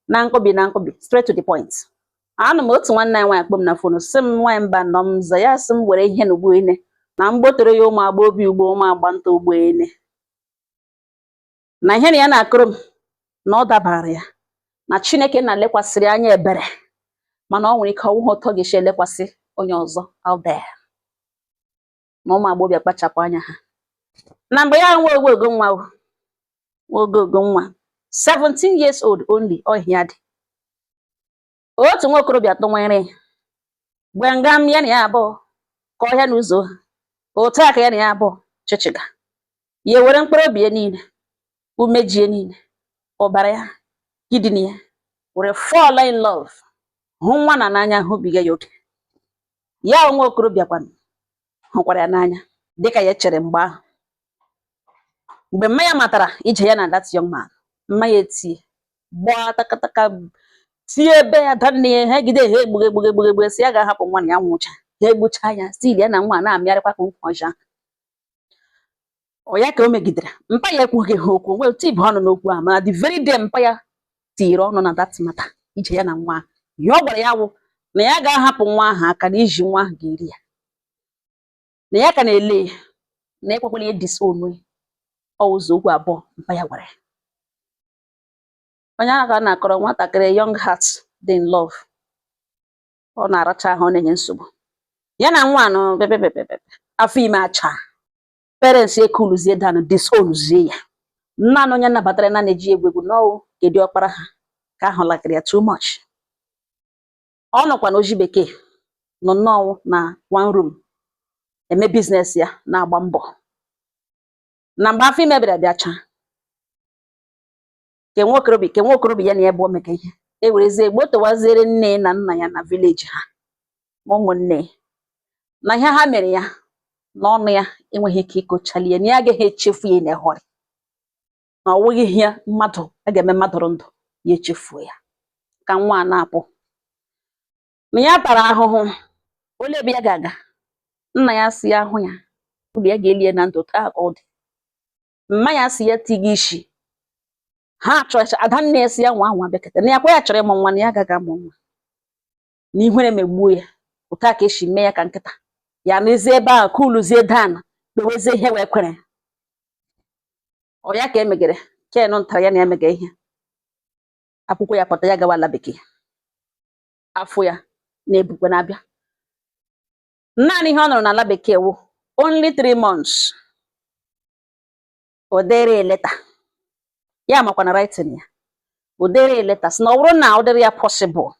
Na nkụbi na nkụbi, straight to the point. Anụ m otu nwanne anyị nwaanyị kpọ m na phone, sị m, nwaanyị mba nọ m za ya, sị m were ihe na ugbo ene na mgbotere ya ụmụ agba obi ugbo, ụmụ agba nta ugbo ene na ihe na ya na-akụrụ m na ọ dabara ya na Chineke na-elekwasịrị anya ebere, mana ọ nwere ike ọwụghị ụtọ ga-esi elekwasị onye ọzọ out there, na ụmụ agbọghọbịa kpachapụ anya ha. Na mgbe ya nwa ogogo nwa, nwa ogogo nwa 17 years old only, ọhịa dị otu nwa okorobịa tụnwere gbengam ya na ya abụọ ka ọhịa na ụzọ ha otu a ka ya na ya abụọ chịchịga ya, ewere mkpụrụ obi ya niile, umeji ya niile, ọbara ya, kidney ya, were fall in love, hụ nwa na n'anya, hụbiga ya oke. Ya nwa okorobịa kwanụ hụkwara ya n'anya dịka ya chere mgbe ahụ. Mgbe mma ya matara ije ya na that young man, mma ya etie gbaa takataka, tie ebe ya adanne ya, ha gide ha egbuge egbuge egbuge egbuge, si ya ga-ahapụ nwa na ya nwụcha ha egbucha ya. Still ya na nwa na-amịarịkwa ka nkwu ọja. Ọ ya ka o megidere mpa ya, ekwughị ha okwu nwee tibu ọnụ n'okwu a. Mana the very day mpa ya tinyere ọnụ na that matter, ije ya na nwa ahụ, ihe ọ gwara ya wụ na ya ga-ahapụ nwa ahụ aka, na iji nwa ahụ ga-eri ya, na ya ka na-ele ya, na ekwekwala ya disown ya. Ọ ụzọ okwu abụọ mpa ya gwara ya. Onye ahụ ka a na-akọrọ nwatakịrị, young heart dị in love, ọ na-aracha ahụ, ọ na-enye nsogbu. Ya na nwa anọ pepepepepe, afọ ime acha, parents ekuluzie down, disownzie ya. Nna na onye nabatara na na-eji egwu egwu n'ọwụ kedu ọkpara ha ka ahụ lakịrị ya too much. Ọ nọkwa na oji bekee nọ nnọọ na one room eme business ya, na-agba mbọ. Na mgbe afọ ime bịara bịacha, ke nwa okorobịa ya na ya bụ omega ihe ewerezie gbotowaziere nne na nna ya na village ha ma ụmụnne na ihe ha mere ya n'ọnụ ya enweghị ike ịkọchali ya, na ya agaghị echefu ya na ịhọrị na ọ wụghị ihe mmadụ a ga-eme mmadụ ndụ ya echefuo ya. Ka nwa a na-apụ na ya tara ahụhụ, ole ebe ya ga-aga? Nna ya si ya hụ ya ụlọ ya ga-elie na ndụ taa ka ọ dị. Mma ya si ya tiga isi ha achọ. Adanne ya si ya nwa anwa bịakọta na ya kwa ya chọrọ ịmụ nwa, na ya agaghị amụ nwa, na ihere megbuo ya otu a ka esi mee ya ka nkịta ya n'ezie ebe ahụ kuluzie dan kpewezie ihe wee kwere. Ọ ya ka emegere ken ntara ya na emega ihe akwụkwọ ya pụta, ya gawa ala bekee, afọ ya na-ebukwe na-abịa. Naanị ihe ọ nọrọ n'ala bekee wụ only 3 months. O dere leta ya, makwa na writing ya, o dere leta sị na ọ bụrụ na ọ dịrị ya possible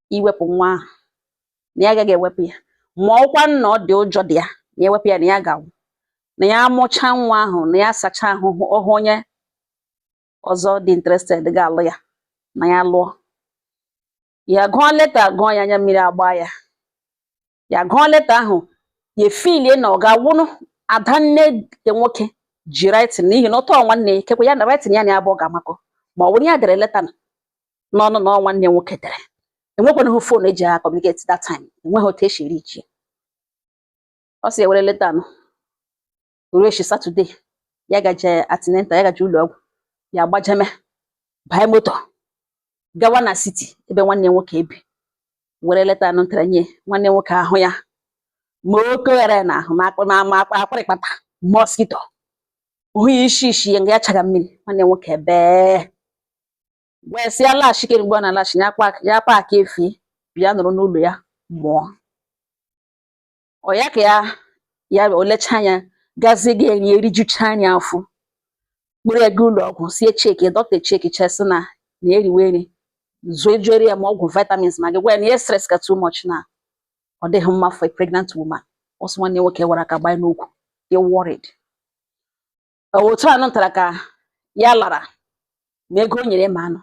iwepụ nwa ahụ, na ya agaghị ewepụ ya, ma ọkwa na ọ dị ụjọ dị ya na ewepụ ya, na ya ga-anwụ, na ya amụcha nwa ahụ, na ya sacha ahụhụ ọhụ onye ọzọ dị interested ga-alụ ya, na ya lụọ ya. Gụọ leta, gụọ ya, anya mmiri agba ya. Ya gụọ leta ahụ, ya efilie na ọ ga-awụnụ adanne nke nwoke ji writing, n'ihi na ụtọ nwanne ya kekwe ya na writing ya na ya abụọ ga-amakọ, ma ọ bụrụ ya dere leta n'ọnụ na ọ nwanne ya nwoke dere. Enwekwanụghị phone eji a communicate that time, enweghị otu esi eri ji. Ọ sị ewere leta nụ ruo echi Saturday, ya gaje antenatal, ya gaje ụlọ ọgwụ, ya gbajeme banye moto gawa na city ebe nwanne ya nwoke ebi, were leta anụ ntara nye nwanne nwoke ahụ ya, ma oke ghere na ahụ, ma akpụ ma ma akpịrịkpata mosquito hụ ya isi isi ya nga ya chaga mmiri. Nwanne nwoke bee wee sị ya laghachi kemgbe ọ na-alaghachi ya ya park efi bịa nọrọ n'ụlọ ya mụọ. Ọ ya ka ya ya olecha anya gazie ga eri erijucha anya afọ, kpụrụ ego ụlọ ọgwụ sie cheki, dọkịta cheki chesị na na eriwe nri zuejuere ya ma ọgwụ vitamins, ma gị gwa ya na ihe stress ka too much, na ọ dịghị mma for a pregnant woman. Ọ sị nwanne nwoke wara aka gbanye n'ukwu dị worried. Otu anụ ntara ka ya lara ma ego o nyere ma anụ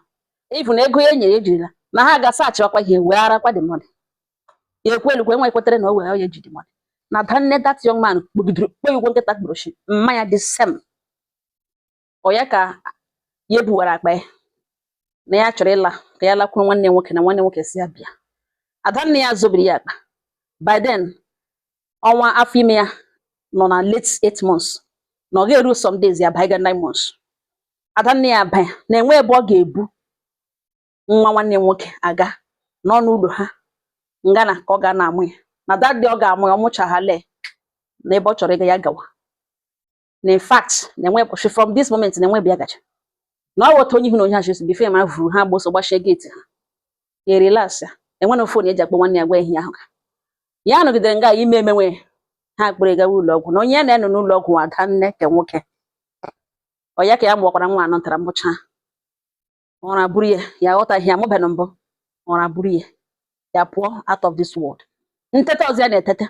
even ego ya nyere ejirila na ha ga sachịwakwa ihe wee arakwa the money ya ekwelukwe nwa ekwetere na o wee ya ji the money na adanne. That young man kpogidere kpọ igwe nkịta kpụrụ mmanya the same. Ọ ya ka ya ebuwara akpa ya na ya chọrọ ịla ka ya lakwuru nwanne ya nwoke, na nwanne nwoke si ya bịa. Adanne ya zobiri ya akpa. By then ọnwa afọ ime ya nọ na late 8 months, na ọ ga-eru some days ya baiga 9 months. Adanne ya abanye na enwe ebe ọ ga-ebu. Nwa nwanne ya nwoke aga n'ọnụ ụlọ ha ngana ka ọ ga na-amụ ya na that day ọ ga-amụ ya, ọ mụchaghala na ebe ọ chọrọ ịga ya gawa. Na in fact, na enwe from this moment na enwe bịa gacha na ọ weta onye ihu na onye achịsi before ma vuru ha gboso gbachie gate ha, ya relax. Ya enwere phone eji akpọ nwanne ya gwa ihe ahụ ka ya nọgidere nga ime emenwe ha kpere gawa ụlọ ọgwụ na onye ya na-enọ n'ụlọ ọgwụ, ada nne ke nwoke ọ ya ka ya mụọkwara nwa anọ ntara mbụcha ụra buru ya. Ya aghọtaghị ya mụbeghị mbụ, ụra buru ya, ya pụọ out of this world. Nteta ọzọ ya na-etete,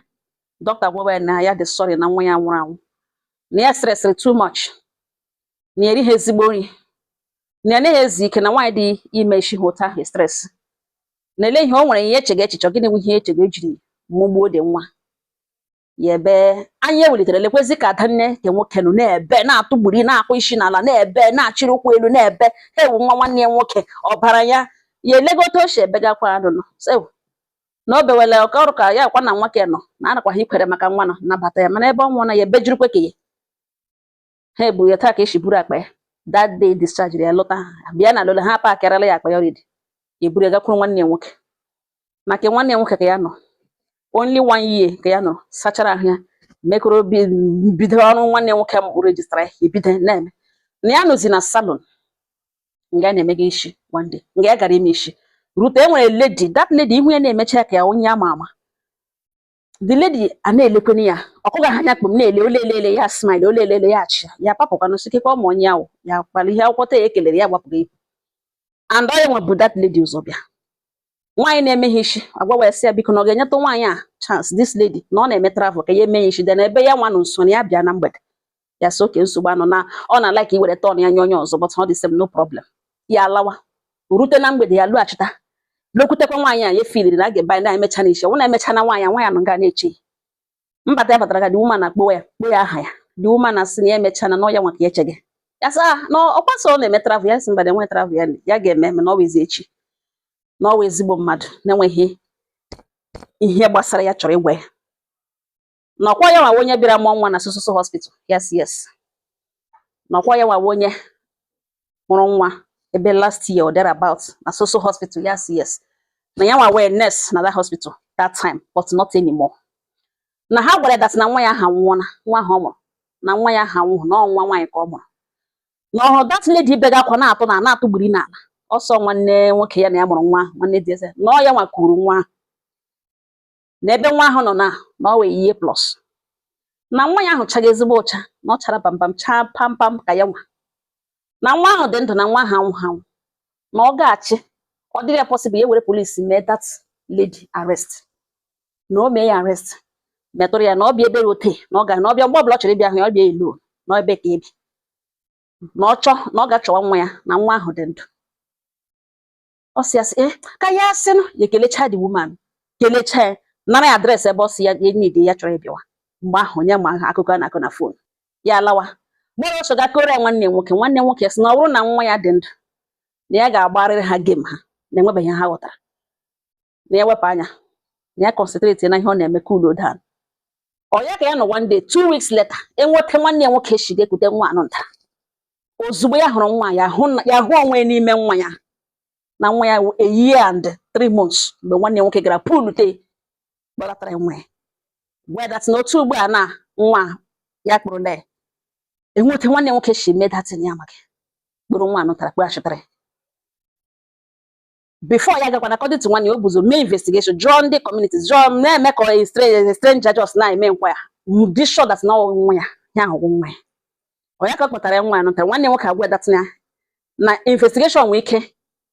dọkịta gwawa ya na ya dị sorry, na nwa ya nwụrụ anwụ, na ya stressịrị too much, na ya erighị ezigbo nri, na ya anaghị ezu ike, na nwaanyị dị ime isi ha ụta ahụ stress na ele ihe o nwere ihe echega echiche. Gịnị bụ ihe echega ejiri mụgbuo dị nwa ya? Ebe anya ewelitere lekwezi ka adanne nke nwoke nọ na-ebe, na-atụgburi, na-akpụ isi n'ala, na-ebe, na-achịrị ụkwụ elu, na-ebe ha ewu nwa nwanne ya nwoke ọbara ya. Ya elegote o si ebegakwa anụnụ so na o bewele ọka ọrụ ka ya akwa na nwoke nọ na anakwa ha ikwere maka nwa nọ nabata ya, mana ebe ọ nwụọ na ya ebejurukwe ka ya ha eburu ya taa ka esi buru akpa ya. That day discharge ya lọta, bịa na lọla ha pakịrịla ya akpa ya already, ya eburu ya gakwuru nwanne ya nwoke. Maka nwanne ya nwoke ka ya nọ only one year ka ya nọ, sachara ahụ ya, mekọrọ bido ọrụ nwanne ya nwoke register ya, ebido na-eme na ya nọzi na salon nga ya na-emega isi. One day nga ya gara ime isi rute, e nwere lady. That lady, ihu ya na-emecha ka ya onye ama ama. The lady a na-elekweni ya, ọkụga ha anya kpom na-ele olelele ya, smile olelele ya, achị ya papụkwanụ sikekwa ụmụ onye ahụ ya kpara ihe akwụkwọ ta ya ekelere ya gbapụga ihu. And ọ ya nwe bụ that lady ụzọ bịa nwaanyị na-emeghe isi agwa ya sị ya biko na ọ ga-enyetụ nwaanyị a chance, this lady na ọ na-eme travel, ka ya eme ya isi dị na ebe ya nwa nọ nso, na ya bịa na mgbede. Ya sị oke nsogbu anọ, na ọ na like iwere turn ya nye onye ọzọ, but ọ dị same, no problem. Ya alawa, rute na mgbede, ya lụghachita lokwutekwa nwaanyị a. Ya filiri na a ga-ebe na emecha n'isi ọ na emecha na nwaanyị a, nwaanyị nọ nga na-eche ya. Mbata ya batara ka the woman na-akpọ ya, kpọọ ya aha ya. The woman na-asị na ya emechana na ọ ya nwa ka ya eche gị. Ya sị ah, na ọkwa sọ ọ na-eme travel. Ya sị mba, na enwe travel ya, ya ga-eme mana ọ wụ ezi echi, na ọ wụ ezigbo mmadụ na-enweghị ihe gbasara ya chọrọ ịgwa ya, na ọkwa ya nwa onye bịara mụọ nwa na sososo hospital. Yes, yes, na ọkwa ya nwa onye mụrụ nwa ebe last year or thereabout na soso hospital. Yes, yes, na ya nwa wee nurse na that hospital that time, but not anymore. Na ha gwara ya that na nwa ya aha nwụọna, nwa ahụ ọ mụrụ, na nwa ya aha nwụrụ, na ọ nwa nwaanyị ka ọ mụrụ. Na ọhụrụ that lady bega akwa na-atụ na na-atụgburi n'ala ọsọ, nwanne nwoke ya na ya mụrụ nwa, nwanne di eze, na ọ ya nwa kuru nwa ahụ, na ebe nwa ahụ nọ na ọ wee ihe plus na nwa ya ahụ chaga ezigbo ụcha, na ọ chara bambam chaa pampam ka ya nwa, na nwa ahụ dị ndụ, na nwa ahụ anwụ anwụ, na ọ ga-achị ọ dịrị ya possible ya were polisi mee that lady arrest, na o mee ya arrest metụrụ ya, na ọ bịa ebere ote, na ọ ga na ọ bịa mgbe ọbụla ọ chọrọ ịbịa hụ ya, ọ bịa elo na ebe ka ebi, na ọ chọọ na ọ ga-achọwa nwa ya, na nwa ahụ dị ndụ. Ọ sị ya sị eh, ka ya sịnụ ya ekelecha the woman, kelecha ya, nara ya address ebe ọ sị ya ya need ya chọrọ ịbịawa mgbe ahụ. Onye ma akụkọ a na-akọ na phone, ya alawa gbara ọsọ ga kọrọ ya nwanne ya nwoke. Nwanne ya nwoke sị na ọ bụrụ na nwa ya dị ndụ, na ya ga-agbarịrị ha game ha na enwebeghị ha ghọtara, na ya wepụ anya, na ya concentrate na ihe ọ na-eme, cool down. Ọ ya ka ya nọ. One day, 2 weeks later, enweta nwanne ya nwoke shi ga-ekute nwa anọ nta. Ozugbo ya hụrụ nwa ya, hụ ya, hụ onwe ya n'ime nwa ya, na nwa ya wụ a year and 3 months mgbe nwanne ya nwoke gara pulute gbalatara nwa ya, gwa ya that na otu ugbu a na nwa ya kpụrụ na ya enweta nwanne ya nwoke si mee datin ya amaghị kpụrụ nwa anọ tara kpụghachitara ya. Before ya gakwana, according to nwanne ya, o buzo mee investigation, jụọ ndị communities, jụọ na-eme ka ọ stranger just na-eme nkwa ya, dị sure that na ọ nwa ya, ya ahụ nwa ya. Ọ ya ka ọ kpọtara ya nwa ya nụtara. Nwanne ya nwoke agwa ya that na na investigation nwee ike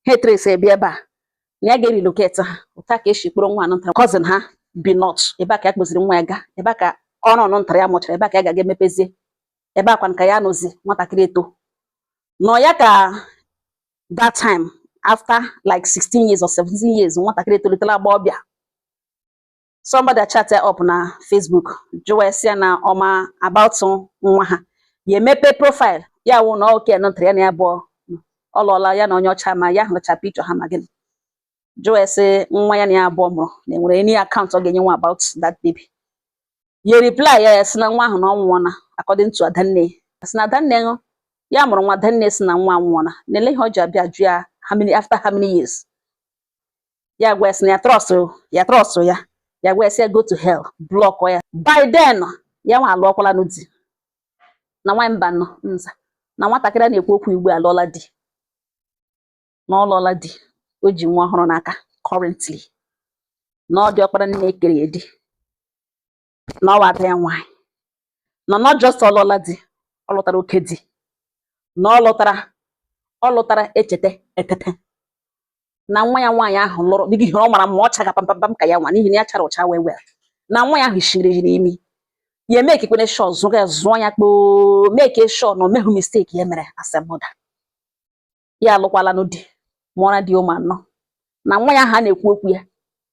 ha etrace ebe ebe a na ya ga-relocate ha ụta ka esi kpụrụ nwa anụntara. Cousin ha bi north ebe a ka ya kpụziri nwa ya ga ebe a ka ọrụ ọnụntara ya mụchara, ebe a ka ya ga-aga emepezie ebe akwa ka ya nọzi nwatakịrị eto nọ ya ka that time, after like 16 years or 17 years, nwatakịrị etolitela agba ọbịa. Somebody chat up na Facebook jụwa ya sị ya na ọma about nwa ha. Ya emepe profile ya, wụ na oke nọtara ya na ya bụ ọ lụọla ya na onye ọcha, ma ya hụcha picture ha ma gịnị, jụwa ya sị nwa ya na ya abụọ mụrụ na enwere any account ọ ga-enye nwa about that baby. Ya reply ya, ya sị na nwa ahụ na ọ nwụọna. According to Adanne, ya sị na Adanne ya mụrụ nwa, Adanne sị na nwa anwụọna, na ele ihe ọ ji abịa jụ ya How many, after how many years? Ya gwa ya sị na ya trust ya, trust ya. Ya gwa ya sị ya go to hell, block ya. By then ya nwa alụọkwala nụ di. Na nwaanyị mba nọ nza na nwatakịrị a na-ekwu okwu ugbu a alụọla di, na ọ lụọla di, o ji nwa ọhụrụ n'aka currently, na ọ dị ọkpara nne ekere ya di, na ọ ada ya nwaanyị, na not just ọ lụọla di, ọ lụtara oke di, na ọ lụtara echete etete na nwa ya nwaanyị ahụ lụrụ dịghị ihe ọ mara ma ọ chaga pampampam ka ya nwa, n'ihi na ya chara ụcha wee well, na nwa ya ahụ shiri eri n'imi ya. Eme ekekwene sure zụga ya, zụọ ya kpoo, make sure na o meghụ mistake ya mere as a mother. Ya alụkwala nụ di, mụọra di ụmụ anọ, na nwa ya ahụ a na-ekwu okwu ya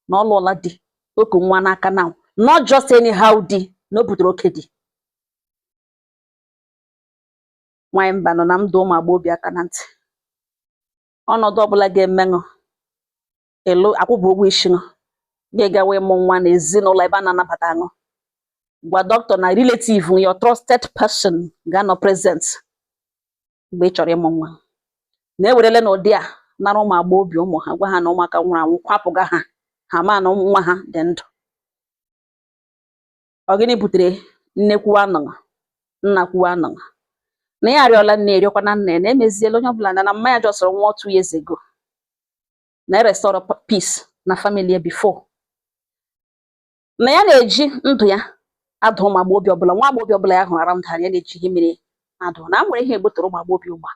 na ọ lụọla di, oku nwa n'aka now, not just anyhow di, na o butere oke di. Nwaanyị mba nọ na ndụ, ụmụ agbọghọbịa aka na ntị, ọnọdụ ọbụla ga-emenụ elu akwụbụ ụgwọ isi ṅụ gị gawa ịmụ nwa na ezinụlọ ebe a na-anabata aṅụ, gwa dọkịta na relative, your trusted person, ga-anọ present mgbe ị chọrọ ịmụ nwa. Na-ewerele n'ụdị a nara ụmụ agbọghọbịa ụmụ ha, gwa ha na ụmụaka nwụrụ anwụ, kwapụga ha, ha ma na nwa ha dị ndụ. Ọ gịnị butere nne kwuwa anụṅụ, nna kwuwa anụṅụ, na ya arịọla nne, erịọkwa na nna ya na emeziela onye ọbụla, na mma ya jọsọrọ nwa 2 years ago, na restore peace na family ya before, na ya na-eji ndụ ya adụ ụmụ agbọghọbịa ọbụla, nwa agbọghọbịa ọbụla ya hụrụ around ha, ya na-eji ihe mere adụ na nwere ihe egbotoro ụmụ agbọghọbịa ugbu a.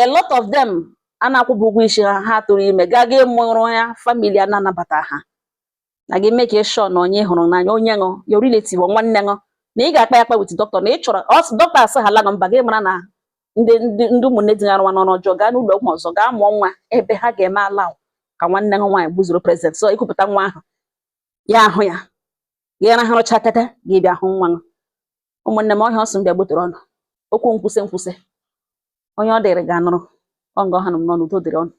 A lot of them a na-akwụbụ ụgwọ isi ha, ha tụrụ ime gaa ga ịmụrụ ya family a na-anabata ha, na gị make sure na onye ị hụrụ n'anya, onye ṅụ, your relative or nwanne ṅụ, na ị ga-akpa ya akpa with doctor, na ị chọrọ dọkịta asị ha laṅụ mba, gị mara na ndị ụmụnne di na-arụwa n'ọrụ ọjọọ, gaa n'ụlọ ọgwụ ọzọ gaa mụọ nwa ebe ha ga-eme ala ka nwanne ṅụ nwaanyị gbuzuru present, so ikwupụta nwa ahụ, ya ahụ ya gị rahụrụcha tete, gị bịa hụ nwa ṅụ. Ụmụnne m, ọhịa ọsọ m bịa gbutere ọnụ okwu nkwụsị nkwụsị, onye ọ dịrị ga-anụrụ ọ nga ọha nọ m n'ọnụ. Udo dịrị ọnụ.